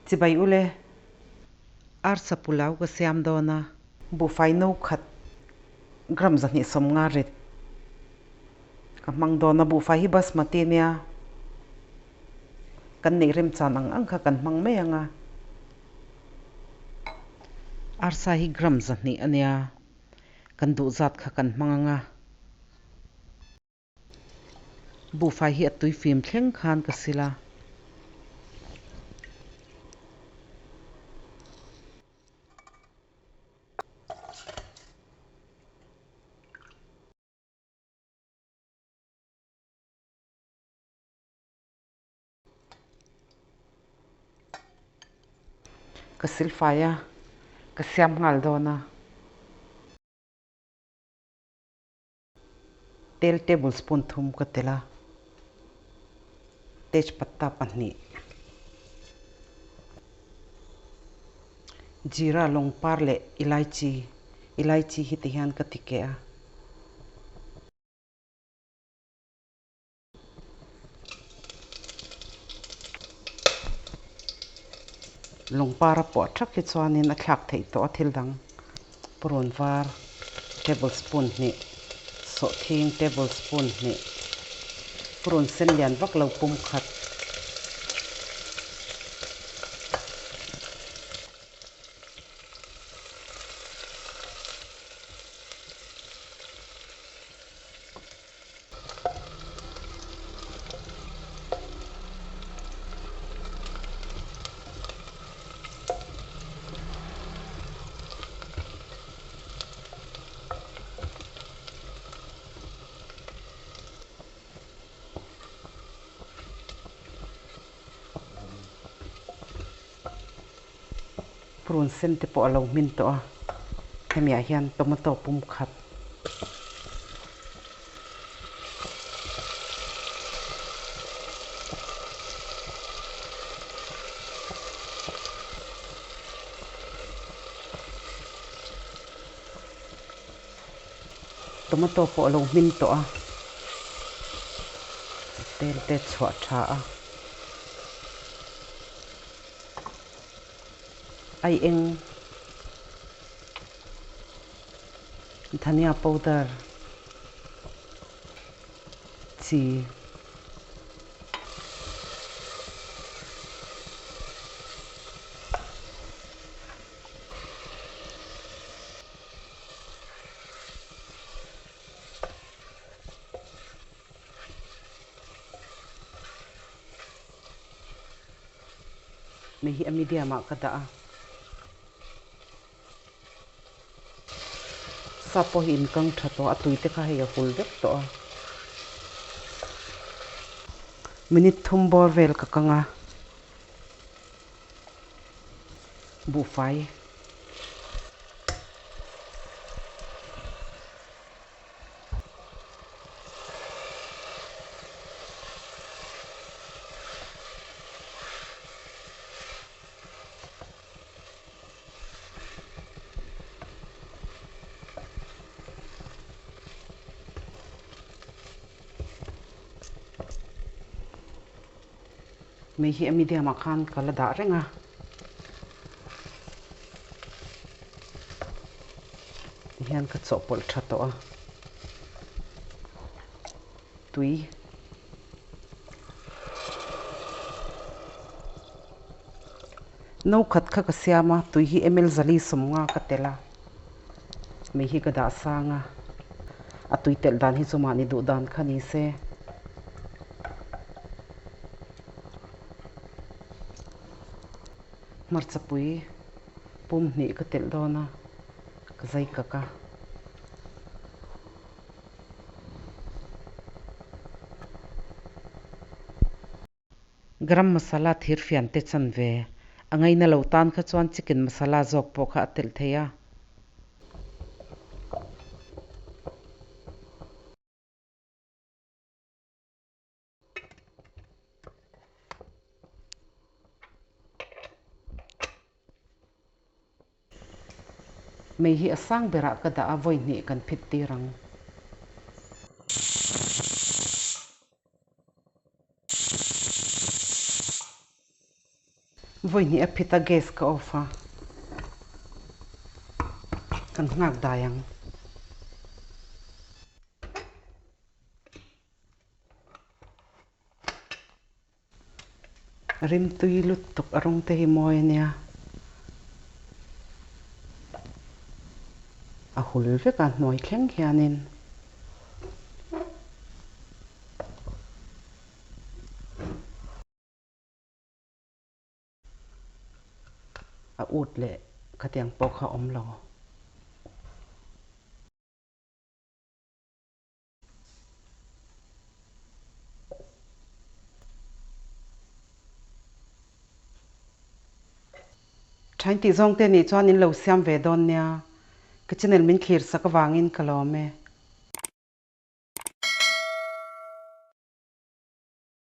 Chibai ule, arsa pulau ka siam dawn a. Buhfai no khat gram 250 rit ka hmang dawn a, buhfai hi basmati nia kan neih remchan ang ang kha kan hmang mai ang a. Arsa hi gram 200 a nia, kan duh zat kha kan hmang ang a. Buhfai hi a tui fim thleng khan ka sil a. Ka sil fai a, ka siam nghal dawn a. Tel tablespoon thum ka tel a, tejpatta pahnih, jeera lawng par leh elaichi, elaichi hi ti hian ka ti keh a. Lungpar a puah thak hi chuanin a thlak theih tawh a thil dang purun var tablespoon hnih sawhthing tablespoon hnih purun sen lian vak lo pum khat. Prun sen te pawh a lo hmin tawh a, hemi ah hian tomato pum khat. Tomato pawh a lo hmin tawh a, tel te chhuah tha a. Ai eng dhania powder chi Mei hi a medium ah ka dah a. Sap pawh hi in kang tha tawh a, a tui te kha hei a hul vek tawh a. Minute thum bawr vel ka kang a. Buhfai. Mei hi a medium ah khan ka la dah reng a. Tihian ka chawhpawlh tha tawh a. Tui. No khat kha ka siam a, tui hi ml 450 ka tel a. Mei hi ka dah sang a. A tui telh dan hi chu mahni duh dan kha ni se. Hmarcha pui pum hnih ka telh dawn a, ka zai kak a. Garam masala thir fian te chan ve. A ngaina lo tan kha chuan chicken masala zawk pawh kha a telh thei a. Mei hi a sang berah ka dah a, vawi hnih kan phit tir ang. Vawi hnih a phit a gas ka off a, kan nghak dai ang. Rimtui lutuk a rawng te hi mawi a nia. A hul vek a hnuai thleng hianin. A ut leh khatiang pawh kha awm lo. Thain tih zawng te nih chuan in lo siam ve dawn nia. Ka channel min thlir sak avangin ka lawm e.